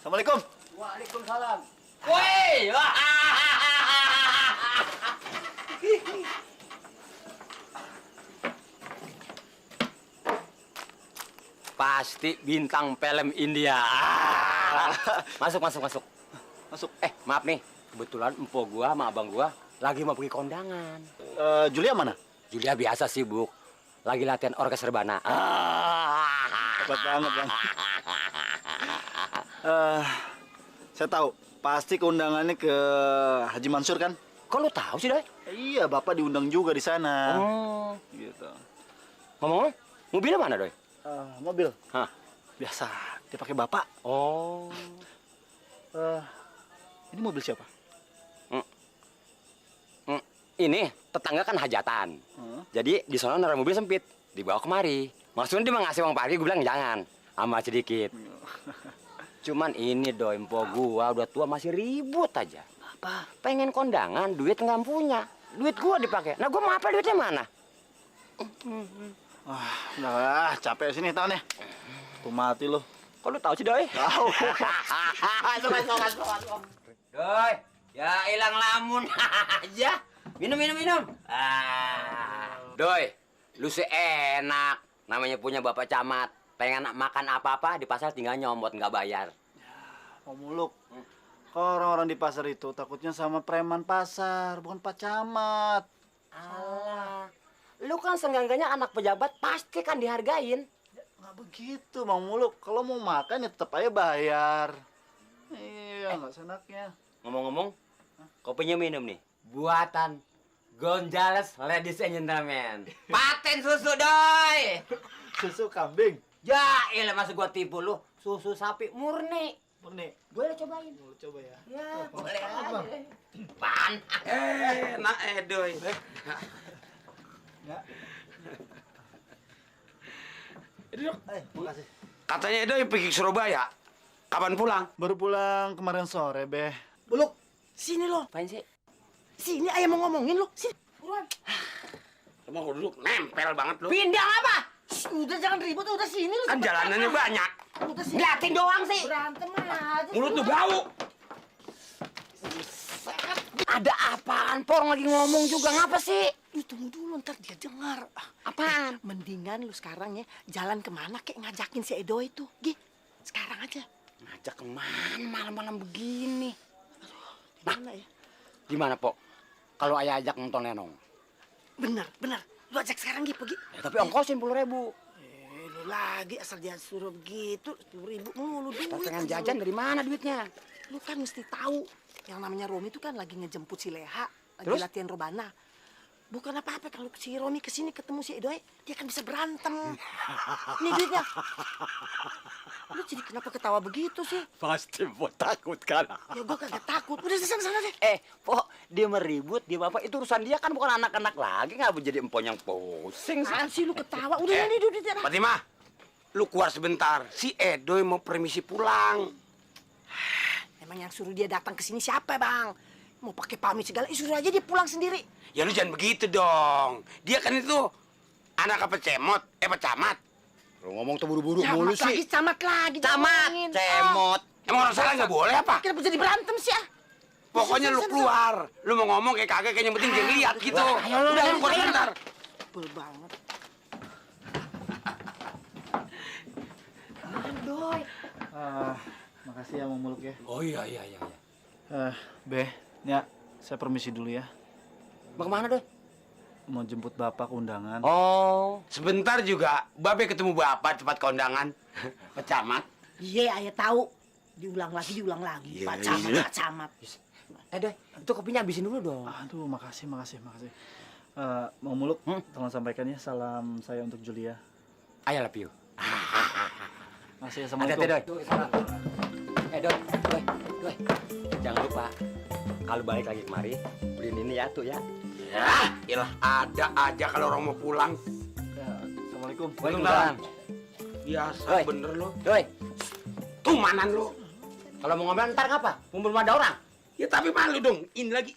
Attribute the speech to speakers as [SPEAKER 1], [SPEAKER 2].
[SPEAKER 1] Assalamualaikum.
[SPEAKER 2] Waalaikumsalam. Woi! Pasti bintang film India. Masuk.
[SPEAKER 1] Masuk.
[SPEAKER 2] Maaf nih. Kebetulan empo gua sama abang gua lagi mau pergi kondangan.
[SPEAKER 1] Julia mana?
[SPEAKER 2] Julia biasa sibuk. Lagi latihan orkes rebana.
[SPEAKER 1] Hebat banget, Bang. Saya tahu. Pasti keundangannya ke Haji Mansur kan?
[SPEAKER 2] Kok lu tahu sih, Doi?
[SPEAKER 1] Iya, Bapak diundang juga di sana.
[SPEAKER 2] Oh.
[SPEAKER 1] Gitu.
[SPEAKER 2] Ngomong-ngomong, mobilnya mana, Doi?
[SPEAKER 1] Mobil.
[SPEAKER 2] Hah?
[SPEAKER 1] Biasa dipakai Bapak.
[SPEAKER 2] Oh.
[SPEAKER 1] Ini mobil siapa?
[SPEAKER 2] Ini tetangga kan hajatan. Jadi di sana naruh mobil sempit, dibawa kemari. Maksudnya dia mau ngasih uang parkir, gue bilang jangan, sama sedikit. Cuman ini Doi, empo gua udah tua masih ribut aja.
[SPEAKER 1] Apa?
[SPEAKER 2] Pengen kondangan, duit nggak punya. Duit gua dipakai. Nah gua mau apa, duitnya mana?
[SPEAKER 1] Udah capek sini tahu nih. Tuh mati lo.
[SPEAKER 2] Kok lu tahu sih, Doi?
[SPEAKER 1] Tahu.
[SPEAKER 2] Doi, ya hilang lamun aja. Minum. Doi, lu seenak. Namanya punya bapak camat. Pengen makan apa-apa di pasar tinggal nyomot nggak bayar.
[SPEAKER 1] Mau muluk. Kalau orang-orang di pasar itu takutnya sama preman pasar, bukan Pak Camat.
[SPEAKER 2] Alah, lu kan seenggak-enggaknya anak pejabat pasti kan dihargain.
[SPEAKER 1] Nggak begitu, Bang Muluk. Kalau mau makan ya tetap aja bayar. Iya, nggak senaknya.
[SPEAKER 2] Ngomong-ngomong, kopinya minum nih. Buatan Gonzales Ladies and Gentlemen. Paten susu, Doi.
[SPEAKER 1] Susu kambing.
[SPEAKER 2] Ya, ilah masa gua tipu lu. Susu sapi murni.
[SPEAKER 1] Murni.
[SPEAKER 2] Boleh cobain.
[SPEAKER 1] Mau coba ya.
[SPEAKER 2] Ya, boleh
[SPEAKER 1] Apa?
[SPEAKER 2] aja. Pan.
[SPEAKER 3] Nak Doi.
[SPEAKER 1] Ya. Makasih.
[SPEAKER 3] Katanya Doi pergi ke Surabaya. Kapan pulang?
[SPEAKER 1] Baru pulang kemarin sore, Beh.
[SPEAKER 4] Buluk, sini lo.
[SPEAKER 2] Apain sih?
[SPEAKER 4] Sini ayah mau ngomongin lo. Sini. Buruan.
[SPEAKER 3] Emang duduk nempel banget lu.
[SPEAKER 2] Pindah apa?
[SPEAKER 4] Udah jangan ribut, udah sini lo.
[SPEAKER 3] Kan jalanannya banyak.
[SPEAKER 4] Udah sini.
[SPEAKER 2] Ngeliatin doang sih.
[SPEAKER 4] Berantem aja.
[SPEAKER 3] Mulut tuh bau.
[SPEAKER 2] Ada apaan? Porong lagi ngomong juga. Ngapa sih?
[SPEAKER 4] Lu tunggu dulu, ntar dia dengar.
[SPEAKER 2] Apaan?
[SPEAKER 4] Mendingan lu sekarang ya jalan kemana kayak ngajakin si Edo itu. Gi, sekarang aja.
[SPEAKER 2] Ngajak kemana malam-malam begini?
[SPEAKER 4] Gimana ya?
[SPEAKER 2] Gimana, Pok? Kalau ayah ajak nonton Lenong?
[SPEAKER 4] Bener. Lu ajak sekarang Gi, pergi.
[SPEAKER 2] Ya, tapi ongkosin 10.000.
[SPEAKER 4] Lu lagi asal dia suruh begitu, 10.000 mulu duit.
[SPEAKER 2] Pengen
[SPEAKER 4] aja
[SPEAKER 2] jajan
[SPEAKER 4] lu.
[SPEAKER 2] dari mana duitnya?
[SPEAKER 4] Lu kan mesti tahu yang namanya Romi itu kan lagi ngejemput si Leha, lagi
[SPEAKER 2] Terus?
[SPEAKER 4] latihan rebana. Bukan apa-apa kalau si Romi kesini ketemu si Edoy, dia kan bisa berantem. Nih duitnya. Lu jadi kenapa ketawa begitu sih?
[SPEAKER 2] Pasti Pok takut kan?
[SPEAKER 4] Ya gua kagak takut. Udah sana deh.
[SPEAKER 2] Pok, dia meribut, dia bapak itu urusan dia kan bukan anak-anak lagi, nggak jadi empon yang pusing sih.
[SPEAKER 4] Apaan sih lu ketawa? Udah nih duitnya.
[SPEAKER 3] Fatimah, lu keluar sebentar. Si Edoy mau permisi pulang.
[SPEAKER 4] Emang yang suruh dia datang ke sini siapa, Bang? Mau pakai pamit segala, suruh aja dia pulang sendiri.
[SPEAKER 3] Ya lu jangan begitu dong. Dia kan itu anak apa cemot, apa camat.
[SPEAKER 2] Lu ngomong tuh buru-buru mulu
[SPEAKER 4] Camat lagi,
[SPEAKER 2] sih.
[SPEAKER 4] camat lagi.
[SPEAKER 2] Camat,
[SPEAKER 4] ngomongin.
[SPEAKER 2] cemot.
[SPEAKER 3] Emang orang salah nggak boleh apa?
[SPEAKER 4] Kenapa jadi berantem sih, ah?
[SPEAKER 3] Pokoknya lu keluar. Lu mau ngomong kayak kagak, kayak yang penting dia ngeliat gitu. Udah lu keluar sebentar.
[SPEAKER 4] Bel banget. Doy.
[SPEAKER 1] Makasih ya, Bang Muluk ya.
[SPEAKER 3] Oh iya.
[SPEAKER 1] Beh, ya, saya permisi dulu ya.
[SPEAKER 2] Mau kemana, Doi?
[SPEAKER 1] Mau jemput Bapak ke undangan.
[SPEAKER 3] Oh, sebentar juga Babe ketemu Bapak tempat kondangan. Pak Camat.
[SPEAKER 4] Iya, ayah tahu. Diulang lagi.
[SPEAKER 3] Iya,
[SPEAKER 4] Pak Camat,
[SPEAKER 3] iya.
[SPEAKER 4] Pak Camat.
[SPEAKER 2] Doi, itu kopinya habisin dulu dong.
[SPEAKER 1] Aduh, makasih. Bang Muluk, tolong sampaikan ya salam saya untuk Julia.
[SPEAKER 2] I love you.
[SPEAKER 1] Makasih,
[SPEAKER 2] Hati-hati,
[SPEAKER 1] Assalamualaikum.
[SPEAKER 2] Doi. Doi. Jangan lupa, kalau balik lagi kemari, beliin ini ya, tuh ya.
[SPEAKER 3] Ya, iyalah ada aja kalau orang mau pulang.
[SPEAKER 1] Ya, Assalamualaikum.
[SPEAKER 2] Waalaikumsalam.
[SPEAKER 3] Biasa
[SPEAKER 2] Doi.
[SPEAKER 3] bener lo.
[SPEAKER 2] Doi,
[SPEAKER 3] Tumanan lo.
[SPEAKER 2] kalau mau ngomel ntar ngapa? Mumpung belum ada orang.
[SPEAKER 3] Ya tapi malu dong. Ini lagi.